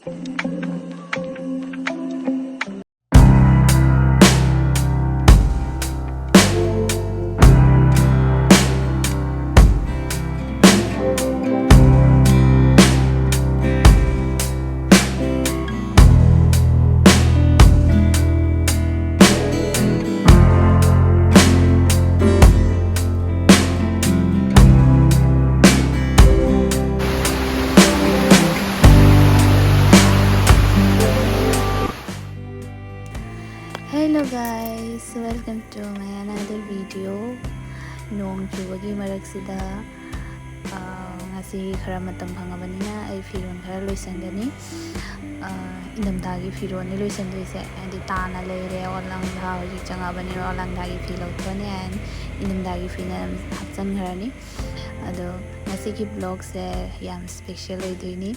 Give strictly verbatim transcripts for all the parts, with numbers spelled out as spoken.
Hello guys, welcome to my another video. ꯅꯣꯡ ꯆꯨꯕꯒꯤ ꯃꯔꯛꯁꯤꯗ, ꯑꯥ, ꯉꯁꯤ ꯈꯔ ꯃꯇꯝ ꯐꯪꯉꯕꯅꯤꯅ ꯑꯩ ꯐꯤꯔꯣꯜ ꯈꯔ ꯂꯣꯏꯁꯤꯟꯒꯅꯤ꯫ ꯑꯥ, ꯏꯪꯊꯝꯊꯥꯒꯤ ꯐꯤꯔꯣꯜꯅꯤ ꯂꯣꯏꯁꯤꯟꯗꯣꯏꯁꯦ, ꯍꯥꯏꯗꯤ ꯇꯥꯅ ꯂꯩꯔꯦ, ꯑꯣꯂꯪꯊꯥ ꯍꯧꯖꯤꯛ ꯆꯪꯉꯛꯑꯕꯅꯤꯅ ꯑꯣꯂꯪꯊꯥꯒꯤ ꯐꯤ ꯂꯧꯊꯣꯛꯑꯅꯤ and ꯏꯪꯊꯝꯊꯥꯒꯤ ꯐꯤꯅ ꯑꯗꯨꯝ ꯍꯥꯞꯆꯤꯟꯈ꯭ꯔꯅꯤ꯫ ꯑꯗꯣ ꯉꯁꯤꯒꯤ vlogꯁꯦ ꯌꯥꯝ special ꯑꯣꯏꯗꯣꯏꯅꯤ꯫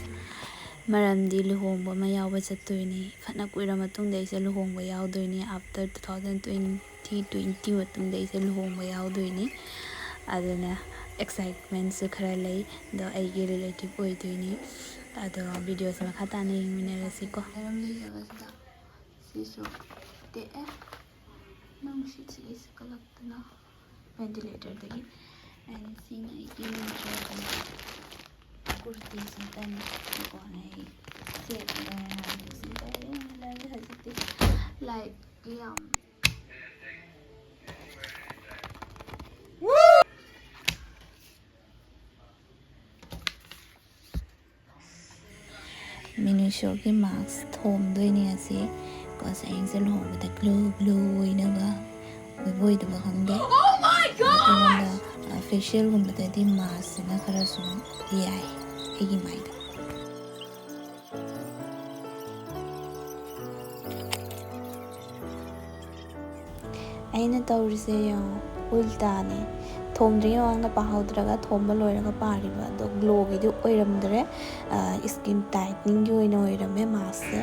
ꯃꯔꯝꯗꯤ ꯂꯨꯍꯣꯡꯕ ꯑꯃ ꯌꯥꯎꯕ ꯆꯠꯇꯣꯏꯅꯤ꯫ ꯐꯅ ꯀꯨꯏꯔ ꯃꯇꯨꯡꯗ ꯑꯩꯁꯦ ꯂꯨꯍꯣꯡꯕ ꯌꯥꯎꯗꯣꯏꯅꯤ꯫ After two thousand twenty twenty ꯃꯇꯨꯡꯗ ꯑꯩꯁꯦ ꯂꯨꯍꯣꯡꯕ ꯌꯥꯎꯗꯣꯏꯅꯤ꯫ ꯑꯗꯨꯅ excitementꯁꯨ ꯈꯔ ꯂꯩ꯫ ꯑꯗꯣ ꯑꯩꯒꯤ relative ꯑꯣꯏꯗꯣꯏꯅꯤ꯫ ꯑꯗꯣ videoꯁꯦ ꯃꯈꯥ ꯇꯥꯅ ꯌꯦꯡꯃꯤꯟꯅꯔꯁꯤꯀꯣ꯫ ꯃꯔꯝ ꯂꯩꯖꯕꯁꯤꯗ ꯁꯤꯁꯨ ꯇꯦꯛꯑꯦ꯫ ꯅꯨꯡꯁꯤꯠꯁꯤꯒꯤ ꯁꯤꯠꯀꯠꯂꯛꯇꯅ ventilatorꯗꯒꯤ꯫ And ꯁꯤꯅ ꯑꯩꯒꯤ Myntraꯒꯤ ꯀꯨꯔꯇꯤꯁꯤꯇꯅꯤ꯫ ꯀꯣꯟꯅ ꯑꯩ ꯁꯦꯠꯂꯦ ꯍꯥꯏꯕꯁꯤ ꯂꯣꯏꯔꯦ꯫ ꯂꯣꯏꯔꯦ ꯍꯧꯖꯤꯛꯇꯤ ꯂꯥꯏꯛ ꯌꯥꯝ Minisoꯒꯤ mask ꯊꯣꯝꯗꯣꯏꯅꯦ ꯑꯁꯤ꯫ ꯀꯣ ꯁꯌꯦꯡꯁꯦ ꯂꯨꯍꯣꯡꯕꯗ glow glow ꯑꯣꯏꯅꯕ ꯑꯣꯏꯕ ꯑꯣꯏꯗꯕ ꯈꯪꯗꯦ꯫ ꯑꯩꯉꯣꯟꯗ, ꯑ, facialꯒꯨꯝꯕꯗꯗꯤ maskꯁꯤꯅ ꯈꯔ ꯁꯨꯝ ꯌꯥꯏ ꯑꯩꯒꯤ ꯃꯥꯏꯗ꯫ ꯑꯩꯅ ꯇꯧꯔꯤꯁꯦ ꯌꯦꯡꯉꯣ, ꯎꯜꯇꯥꯅꯦ꯫ ꯊꯣꯝꯗ꯭ꯔꯤꯉꯩ ꯃꯃꯥꯡꯗ ꯄꯥꯍꯧꯗ꯭ꯔꯒ ꯊꯣꯝꯕ ꯂꯣꯏꯔꯒ ꯄꯥꯔꯤꯕ꯫ ꯑꯗꯣ glowꯒꯤꯗꯤ ꯑꯣꯏꯔꯝꯗ꯭ꯔꯦ, ꯑ, skin tightening ꯑꯣꯏꯅ ꯑꯣꯏꯔꯝꯃꯦ maskꯁꯦ꯫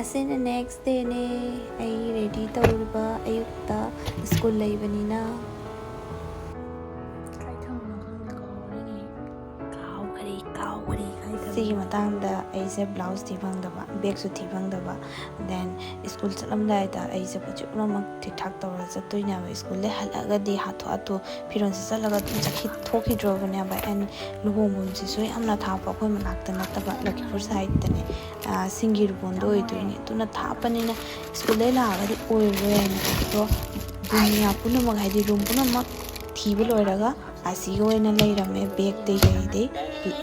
ꯑꯁꯤꯅ next dayꯅꯦ꯫ ꯑꯩ ready ꯇꯧꯔꯤꯕ, ꯑꯌꯨꯛꯇ school ꯂꯩꯕꯅꯤꯅ꯫ ꯁꯤꯒꯤ ꯃꯇꯥꯡꯗ ꯑꯩꯁꯦ blouse ꯊꯤ ꯐꯪꯗꯕ, bagꯁꯨ ꯊꯤ ꯐꯪꯗꯕ, then school ꯆꯠꯂꯝꯗꯥꯏꯗ ꯑꯩꯁꯦ ꯄꯣꯠ ꯆꯩ ꯄꯨꯝꯅꯃꯛ ꯊꯤꯛ ꯊꯥꯛ ꯇꯧꯔꯒ ꯆꯠꯇꯣꯏꯅꯦꯕ꯫ Schoolꯗꯩ ꯍꯜꯂꯛꯑꯒꯗꯤ ꯍꯥꯊꯨ ꯍꯥꯊꯨ ꯐꯤꯔꯣꯜꯁꯦ ꯆꯠꯂꯒ ꯑꯗꯨꯝ ꯆꯠꯈꯤ ꯊꯣꯛꯈꯤꯗ꯭ꯔꯣꯕꯅꯦꯕ꯫ And ꯂꯨꯍꯣꯡꯐꯝꯁꯤꯁꯨ ꯌꯥꯝꯅ ꯊꯥꯞꯄ, ꯑꯩꯈꯣꯏ ꯃꯅꯥꯛꯇ ꯅꯠꯇꯕ, ꯂꯈꯤꯄꯨꯔ sideꯇꯅꯦ꯫ ꯑꯥ, ꯁꯤꯡꯒꯤ ꯂꯨꯍꯣꯡꯗꯣ ꯑꯣꯏꯗꯣꯏꯅꯦ꯫ ꯑꯗꯨꯅ ꯊꯥꯞꯄꯅꯤꯅ schoolꯗꯩ ꯂꯥꯛꯑꯒꯗꯤ ꯑꯣꯏꯔꯔꯣꯏꯅ ꯑꯗꯣ ꯗꯨꯅꯤꯌꯥ ꯄꯨꯝꯅꯃꯛ, ꯍꯥꯏꯗꯤ room ꯄꯨꯝꯅꯃꯛ ꯊꯤꯕ ꯂꯣꯏꯔꯒ ꯑꯁꯤꯒꯤ ꯑꯣꯏꯅ ꯂꯩꯔꯝꯃꯦ꯫ Bagꯇꯩ ꯀꯩꯗꯩ,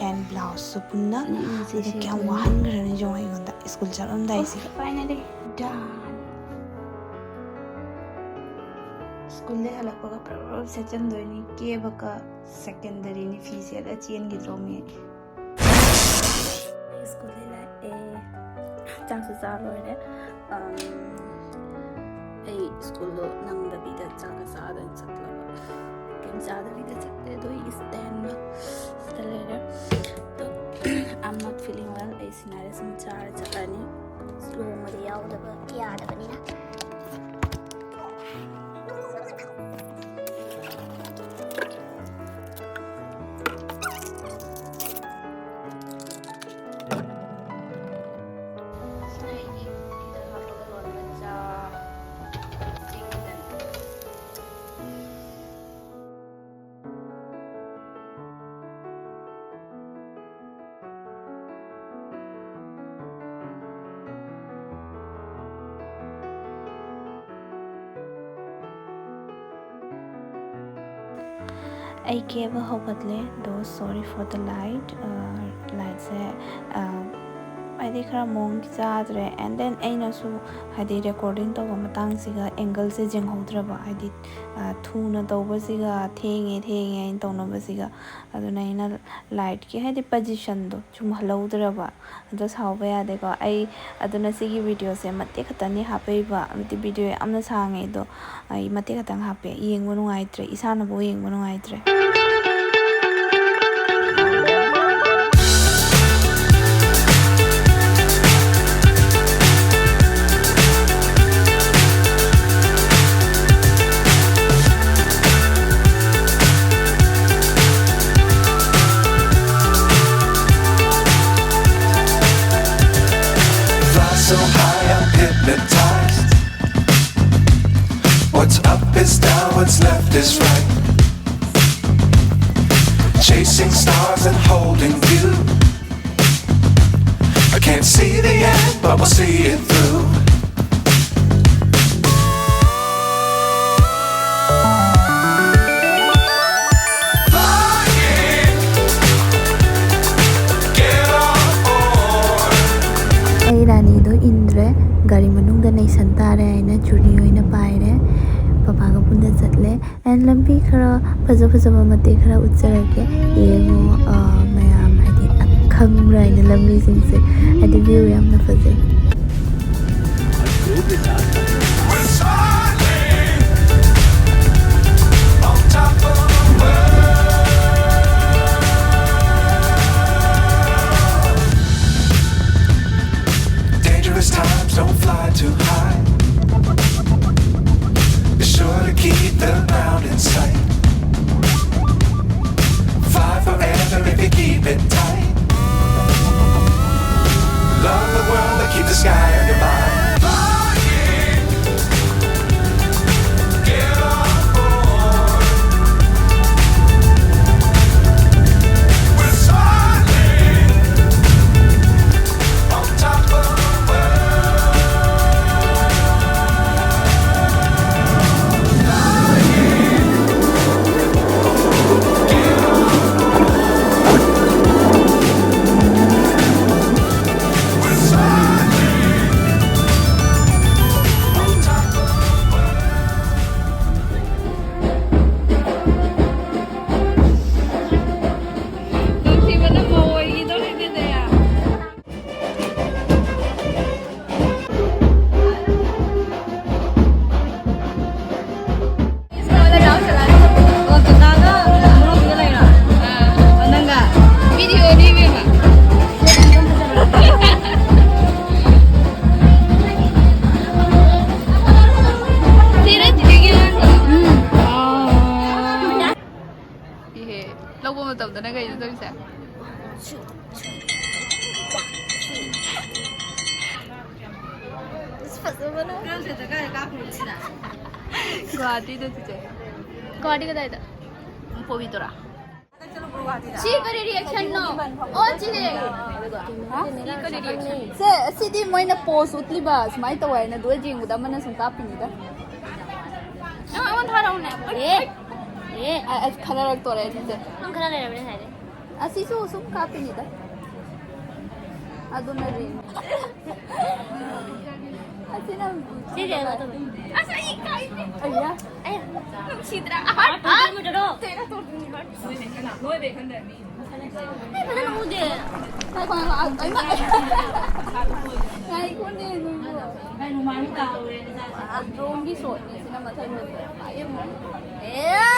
and blouseꯁꯨ ꯄꯨꯟꯅ꯫ ꯑꯗꯨ ꯀꯌꯥꯝ ꯋꯥꯍꯟꯈ꯭ꯔꯅꯤ ꯌꯦꯡꯉꯣ ꯑꯩꯉꯣꯟꯗ school ꯆꯠꯂꯝꯗꯥꯏꯁꯤꯗ꯫ Finally done꯫ Schoolꯗꯩ ꯍꯜꯂꯛꯄꯒ ꯄ꯭ꯔꯞ ꯄ꯭ꯔꯞ ꯁꯦꯠꯆꯟꯗꯣꯏꯅꯤ꯫ ꯀꯦꯕꯒ secondaryꯅꯤ, ꯐꯤ ꯁꯦꯠꯂ ꯆꯦꯟꯈꯤꯗ꯭ꯔꯣꯃꯤ꯫ ꯑꯩ schoolꯗꯩ ꯂꯥꯛꯑꯦ꯫ ꯆꯥꯛꯁꯨ ꯆꯥ ꯂꯣꯏꯔꯦ꯫ ꯑꯝ, ꯑꯩ schoolꯗꯣ ꯅꯪꯗꯕꯤꯗ ꯆꯥꯛꯀ ꯆꯥꯗꯅ ꯆꯠꯂꯕ꯫ ꯀꯩꯝ ꯆꯥꯗꯕꯤꯗ ꯆꯠꯂꯦ꯫ ꯑꯗꯣ ꯑꯩ standꯗꯣ ꯁꯤꯗ ꯂꯩꯔꯦ꯫ ꯑꯗꯣ I'm not feeling well꯫ ꯑꯩ ꯁꯤꯅꯔꯦ꯫ ꯁꯨꯝ ꯆꯥꯔ ꯆꯠꯂꯅꯤ꯫ ꯂꯨꯍꯣꯡꯕꯗꯤ ꯌꯥꯎꯗꯕ ꯌꯥꯗꯕꯅꯤꯅ꯫ ꯑꯩ ꯀꯦꯕ ꯍꯧꯒꯠꯂꯦ꯫ Though sorry for the light, ꯑ, lightꯁꯦ, ꯑ, ꯍꯥꯏꯗꯤ ꯈꯔ ꯃꯑꯣꯡ ꯆꯥꯗ꯭ꯔꯦ꯫ And then ꯑꯩꯅꯁꯨ ꯍꯥꯏꯗꯤ recording ꯇꯧꯕ ꯃꯇꯥꯡꯁꯤꯒ angleꯁꯦ ꯌꯦꯡꯍꯧꯗ꯭ꯔꯕ, ꯍꯥꯏꯗꯤ, ꯑ, ꯊꯨꯅ ꯇꯧꯕꯁꯤꯒ ꯊꯦꯡꯉꯦ ꯊꯦꯡꯉꯦ ꯍꯥꯏꯅ ꯇꯧꯅꯕꯁꯤꯒ꯫ ꯑꯗꯨꯅ ꯑꯩꯅ lightꯀꯤ ꯍꯥꯏꯗꯤ positionꯗꯣ ꯆꯨꯝꯍꯜꯍꯧꯗ꯭ꯔꯕ꯫ ꯑꯗꯣ ꯁꯥꯎꯕ ꯌꯥꯗꯦꯀꯣ꯫ ꯑꯩ ꯑꯗꯨꯅ ꯁꯤꯒꯤ videoꯁꯦ ꯃꯇꯦꯛ ꯈꯛꯇꯅꯤ ꯍꯥꯞꯄꯛꯏꯕ, ꯍꯥꯏꯗꯤ video ꯌꯥꯝꯅ ꯁꯥꯡꯉꯦ꯫ ꯑꯗꯣ ꯑꯩ ꯃꯇꯦꯛ ꯈꯛꯇꯪ ꯍꯥꯞꯄꯦ꯫ ꯌꯦꯡꯕ ꯅꯨꯡꯉꯥꯏꯇ꯭ꯔꯦ, ꯏꯁꯥꯅꯐꯥꯎ ꯌꯦꯡꯕ ꯅꯨꯡꯉꯥꯏꯇ꯭ꯔꯦ꯫ What's left is right. Chasing stars and holding you. I can't see the end, but we'll see it through. ꯑꯩ ꯔꯥꯅꯤꯗꯣ ꯏꯟꯗ꯭ꯔꯦ, ꯒꯥꯔꯤ ꯃꯅꯨꯡꯗ ꯅꯩꯁꯟ ꯇꯥꯔꯦ ꯍꯥꯏꯅ ꯆꯨꯔꯤ ꯑꯣꯏꯅ ꯄꯥꯏꯔꯦ, ꯄꯄꯥꯒ ꯄꯨꯟꯅ ꯆꯠꯂꯦ꯫ ꯑꯦꯟ ꯂꯝꯕꯤ ꯈꯔ ꯐꯖ ꯐꯖꯕ ꯃꯇꯦꯛ ꯈꯔ ꯎꯠꯆꯔꯛꯀꯦ, ꯌꯦꯡꯉꯣ꯫ ꯑ, ꯃꯌꯥꯝ ꯍꯥꯏꯗꯤ ꯑꯈꯪꯕ꯭ꯔꯥ ꯍꯥꯏꯅ ꯂꯝꯕꯤꯁꯤꯡꯁꯦ, ꯍꯥꯏꯗꯤ ꯚ꯭ꯌꯨ ꯌꯥꯝꯅ ꯐꯖꯩ꯫ Dangerous times, don't fly too high. Be sure to keep the ground in sight. Fly forever if you keep it tight. Love the world, but keep the sky on your mind. Flying, get on board. We're soaring on top of the world. ꯏꯍꯦ, ꯂꯧꯕ ꯃꯇꯝꯗꯅ ꯀꯩꯅꯣ ꯇꯧꯔꯤꯁꯦ? ꯑꯁ, ꯐꯖꯕꯅ꯫ ꯀꯔꯝ ꯁꯦꯠꯇ ꯀꯥꯏꯗ ꯀꯥꯞꯈ꯭ꯔꯤꯕ ꯁꯤꯅ? ꯒꯨꯍꯥꯇꯤꯗ ꯆꯠꯁꯦ꯫ ꯒꯨꯍꯥꯇꯤ ꯀꯗꯥꯏꯗ? ꯄꯣꯕꯤꯇꯣꯔꯥ꯫ ꯁꯤ ꯀꯔꯤ reaction ꯅꯣ? ꯑꯣ, ꯆꯤꯅꯦ꯫ ꯁꯤ ꯀꯔꯤ reaction? ꯁꯦ, ꯁꯤꯗꯤ ꯃꯣꯏꯅ pose ꯎꯠꯂꯤꯕ, ꯁꯨꯃꯥꯏꯅ ꯇꯧꯋꯦ ꯍꯥꯏꯅ, ꯑꯗꯨ ꯌꯦꯡꯕꯗ ꯑꯃꯅ ꯁꯨꯝ ꯀꯥꯞꯄꯤꯅꯤꯗ꯫ ꯅꯪ ꯑꯩꯉꯣꯟꯗ ꯊꯥꯔꯛꯎꯅꯦ꯫ ꯑꯦ, ꯑꯦ, ꯑ, ꯑ, ꯈꯟꯅꯔꯛꯇꯣꯔꯦ ꯑꯗꯨꯗꯤ꯫ ꯅꯪ ꯈꯔ ꯂꯩꯔꯕꯅꯦ ꯉꯁꯥꯏꯗꯩ꯫ ꯑꯁꯤꯁꯨ ꯁꯨꯝ ꯀꯥꯞꯄꯤꯅꯤꯗ꯫ ꯑꯗꯨꯅ ꯔꯤꯜ꯫ ꯑꯁꯤꯅ ꯁꯤ ꯀꯩꯅꯣ ꯇꯧꯕ꯫ ꯑꯁ, ꯑꯩ ꯏꯀꯥꯏ꯫ ꯑꯌꯥ꯫ ꯑꯩ ꯅꯨꯡꯁꯤꯗ꯭ꯔꯥ? ꯍꯥꯔꯠ ꯇꯧꯔꯛꯀꯅꯨ꯫ ꯇꯦꯔꯥ ꯇꯧꯔꯛꯀꯅꯨ, ꯍꯥꯔꯠ꯫ ꯑꯩ ꯐꯖꯅ ꯎꯗꯦ꯫ ꯉꯥꯏꯈꯣ, ꯉꯥꯏꯈꯣ, ꯑ, ꯑꯩꯃ꯫ ꯉꯥꯏꯈꯣꯅꯦ, ꯅꯣꯏꯕꯨ꯫ ꯗ꯭ꯔꯣꯟꯒꯤ ꯁꯣꯠꯅꯦ ꯁꯤꯅ ꯃꯊꯪꯗ꯫ ꯑꯦ!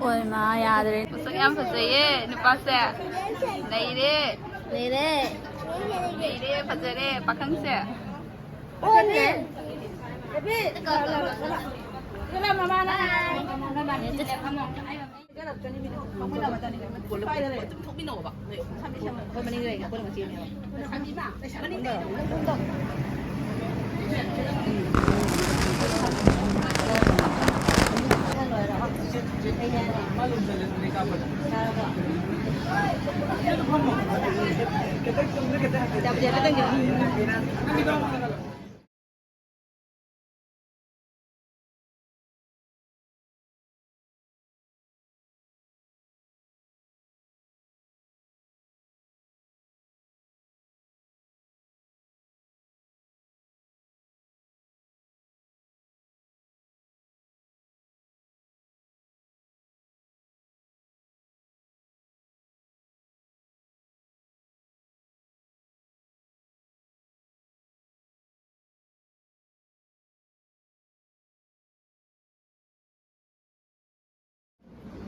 ꯑꯣꯏ ꯃꯥ, ꯌꯥꯗ꯭ꯔꯦ꯫ ꯃꯁꯛ ꯌꯥꯝ ꯐꯖꯩꯌꯦ ꯅꯨꯄꯥꯁꯦ꯫ ꯅꯩꯔꯦ꯫ ꯂꯩꯔꯦ꯫ ꯅꯩꯔꯦ, ꯐꯖꯔꯦ ꯄꯥꯈꯪꯁꯦ꯫ ꯑꯣꯅꯦ꯫ ꯃꯃꯥꯅ꯫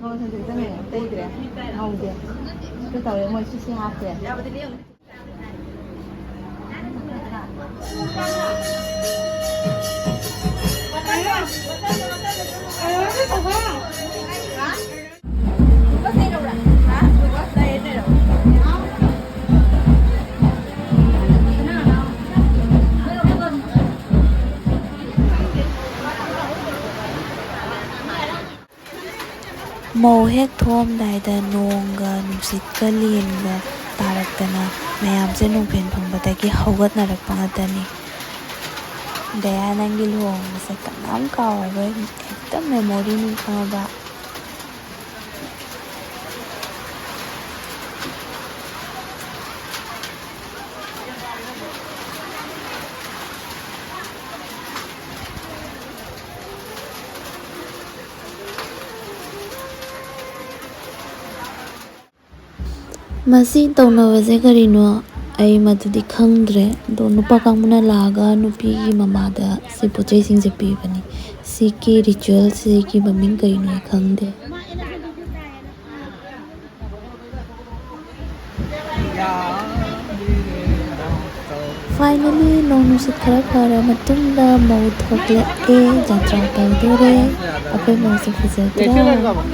ꯃꯉꯣꯟꯗ ꯍꯟꯗꯛ ꯆꯪꯉꯦ, ꯇꯩꯗ꯭ꯔꯦ꯫ ꯉꯧꯗꯦ꯫ ꯑꯗꯨ ꯇꯧꯔꯦ, ꯃꯣꯏ ꯁꯤ ꯁꯤ ꯍꯥꯞꯈ꯭ꯔꯦ꯫ ꯍꯦꯛ ꯊꯣꯛꯑꯝꯗꯥꯏꯗ ꯅꯣꯡꯒ ꯅꯨꯡꯁꯤꯠꯀ ꯂꯦꯟꯒ ꯇꯥꯔꯛꯇꯅ ꯃꯌꯥꯝꯁꯦ ꯅꯨꯡꯐꯦꯟ ꯐꯪꯕꯗꯒꯤ ꯍꯧꯒꯠꯅꯔꯛꯄ ꯉꯥꯛꯇꯅꯤ꯫ ꯗꯌꯥ, ꯅꯪꯒꯤ ꯂꯨꯍꯣꯡꯕꯁꯦ ꯀꯅꯥꯝ ꯀꯥꯎꯔꯔꯣꯏ, ꯍꯦꯛꯇ ꯃꯦꯃꯣꯔꯤꯅꯤ ꯈꯪꯉꯕ꯫ ꯃꯁꯤ ꯇꯧꯅꯕꯁꯦ ꯀꯔꯤꯅꯣ? ꯑꯩ ꯃꯗꯨꯗꯤ ꯈꯪꯗ꯭ꯔꯦ꯫ ꯑꯗꯣ ꯅꯨꯄꯥ ꯀꯥꯡꯕꯨꯅ ꯂꯥꯛꯑꯒ ꯅꯨꯄꯤꯒꯤ ꯃꯃꯥꯗ ꯁꯤ ꯄꯣꯠ ꯆꯩꯁꯤꯡꯁꯦ ꯄꯤꯕꯅꯤ꯫ ꯁꯤꯒꯤ ꯔꯤꯆꯨꯋꯦꯜꯁꯤꯒꯤ ꯃꯃꯤꯡ ꯀꯔꯤꯅꯣ ꯑꯩ ꯈꯪꯗꯦ꯫ Finally, ꯅꯣꯡ ꯅꯨꯡꯁꯤꯠ ꯈꯔ ꯐꯔ ꯃꯇꯨꯡꯗ ꯃꯧ ꯊꯣꯛꯂꯛꯑꯦ, ꯖꯇ꯭ꯔꯥ ꯇꯧꯗꯣꯔꯦ꯫ ꯑꯩꯈꯣꯏ ꯃꯧꯁꯦ ꯐꯖꯗ꯭ꯔꯥ?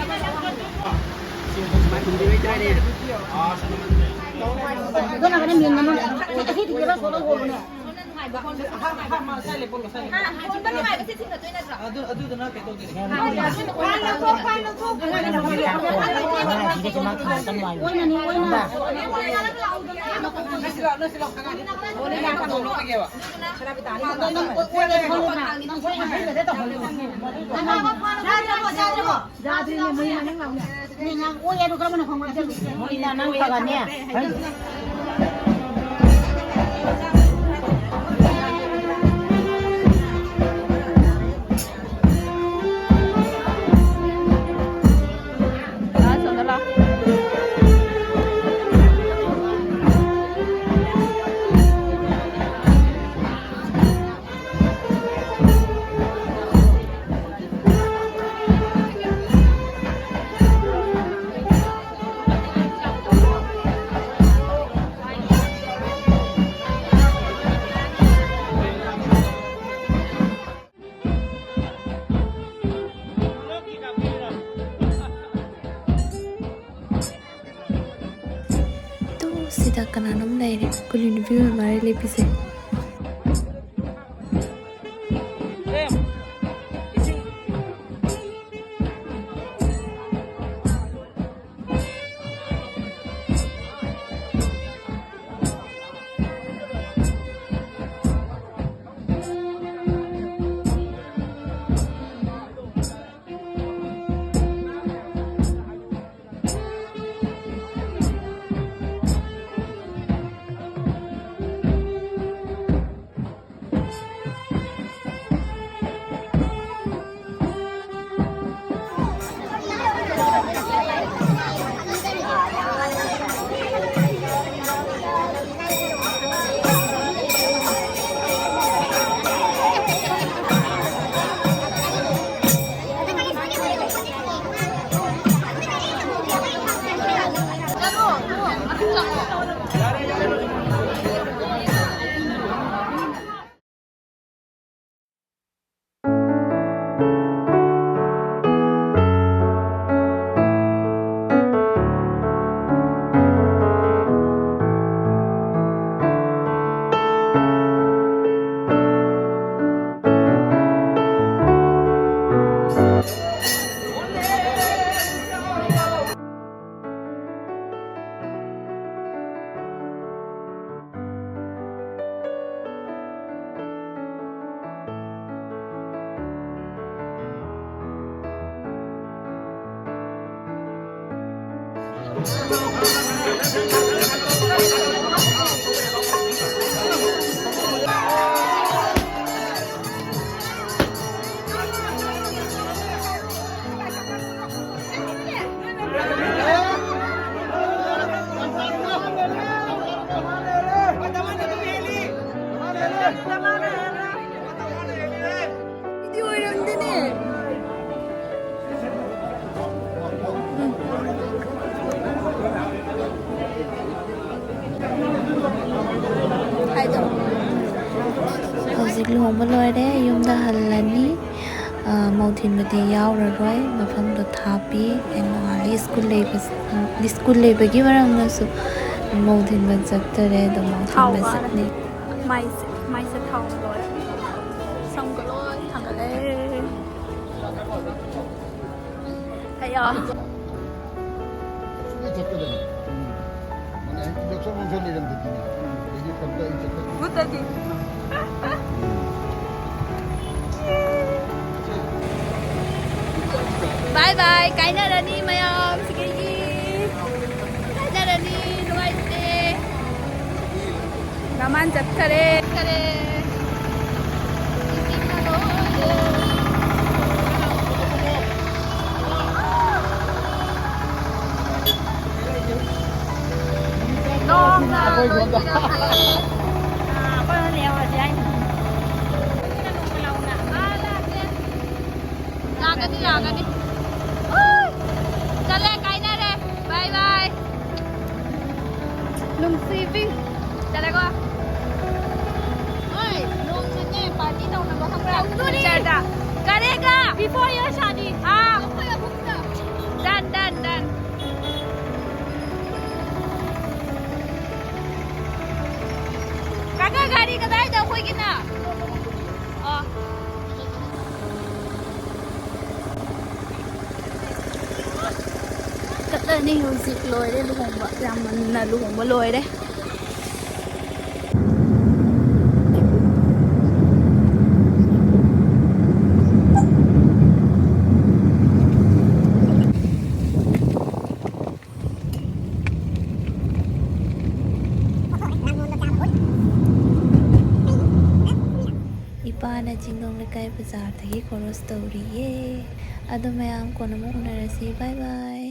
ꯇꯨ, ꯁꯤꯗ ꯀꯅꯥꯅꯣꯝ ꯂꯩꯔꯦ꯫ ꯀꯨꯂꯤ ꯅꯨꯄꯤ ꯑꯣꯏ ꯃꯥꯜꯂꯦ ꯂꯦꯞꯄꯤꯁꯦ꯫ ꯍꯧꯖꯤꯛ ꯂꯨꯍꯣꯡꯕ ꯂꯣꯏꯔꯦ, ꯌꯨꯝꯗ ꯍꯜꯂꯅꯤ꯫ ꯑ, ꯃꯧ ꯊꯤꯟꯕꯗꯤ ꯌꯥꯎꯔꯔꯣꯏ, ꯃꯐꯝꯗꯣ ꯊꯥꯞꯄꯤ꯫ ꯑꯩ ꯅꯣꯡꯉꯥꯜꯂꯤ ꯁ꯭ꯀꯨꯜ ꯂꯩꯕ, ꯁ꯭ꯀꯨꯜ ꯂꯩꯕꯒꯤ ꯃꯔꯝꯅꯁꯨ ꯃꯧ ꯊꯤꯟꯕ ꯆꯠꯇꯔꯦ, ꯑꯗꯣ ꯃꯧ ꯊꯤꯟꯕ ꯆꯠꯅꯤ꯫ ꯃꯥꯏꯁꯦ, ꯃꯥꯏꯁꯦ ꯊꯥꯎ ꯂꯣꯏꯔꯦ꯫ ꯁꯝꯒ ꯂꯣꯏ ꯊꯥꯡꯒꯠꯂꯦ꯫ ꯑꯌꯥ꯫ ꯁꯨꯡꯆꯠ ꯆꯠꯇꯗꯅ꯫ ꯎꯝ꯫ ꯃꯥꯅꯦ, ꯌꯣꯠꯁꯣꯟ ꯌꯣꯠꯁꯣꯟ ꯂꯩꯔꯝꯗꯗꯤꯅꯦ꯫ ꯑꯗꯒꯤ ꯇꯞ ꯇꯞꯅ ꯆꯠꯀꯗꯕ꯫ ꯚꯨꯠꯇꯗꯤ꯫ ꯕꯥꯏ ꯕꯥꯏ, ꯀꯥꯏꯅꯔꯅꯤ ꯃꯌꯥꯝ ꯁꯤꯒꯤ꯫ ꯀꯥꯏꯅꯔꯅꯤ, ꯅꯨꯡꯉꯥꯏꯇꯦ꯫ ꯃꯃꯥꯟ ꯆꯠꯈꯔꯦ꯫ ꯆꯠꯈꯔꯦ꯫ ꯅꯣꯡꯅ ꯂꯣꯏ ꯆꯨꯔꯛꯈ꯭ꯔꯦ꯫ ꯑꯥ, ꯑꯩꯈꯣꯏ ꯍꯣꯔꯦꯟ ꯌꯧꯔꯁꯦ ꯍꯥꯏꯅꯤ꯫ ꯂꯥꯛꯀꯅꯤ, ꯂꯥꯛꯀꯅꯤ꯫ ꯎꯏ! ꯆꯠꯂꯦ, ꯀꯥꯏꯅꯔꯦ꯫ ꯕꯥꯏ ꯕꯥꯏ꯫ ꯅꯨꯡꯁꯤꯕꯤ꯫ ꯆꯠꯂꯦꯀꯣ꯫ ꯍꯣꯏ, ꯅꯣꯡꯃꯅꯦ, party ꯇꯧꯅꯕ ꯈꯪꯕ꯭ꯔꯥ? ꯇꯧꯗꯣꯔꯤ꯫ Future the. ꯀꯔꯦꯒ? Before your ꯁꯥꯗꯤ꯫ ꯑꯥ꯫ ꯑꯩꯈꯣꯏ ꯑꯍꯨꯝꯗ꯫ Done, done, done꯫ ꯀꯥꯀꯥ, ꯒꯥꯔꯤ ꯀꯗꯥꯏꯗ ꯑꯩꯈꯣꯏꯒꯤꯅ? ꯑꯣ꯫ ꯆꯠꯂꯅꯤ ꯍꯧꯖꯤꯛ, ꯂꯣꯏꯔꯦ ꯂꯨꯍꯣꯡꯕ, ꯌꯥꯝ ꯉꯟꯅ ꯂꯨꯍꯣꯡꯕ ꯂꯣꯏꯔꯦ꯫ ꯑꯩꯅ ꯆꯤꯡꯗꯣꯡ ꯂꯩꯀꯥꯏ ꯕꯖꯥꯔꯗꯒꯤ ꯈꯣꯔꯣꯁ ꯇꯧꯔꯤꯌꯦ꯫ ꯑꯗꯣ ꯃꯌꯥꯝ ꯀꯣꯟꯅ ꯑꯃꯨꯛ ꯎꯅꯔꯁꯤ꯫ ꯕꯥꯏ ꯕꯥꯏ꯫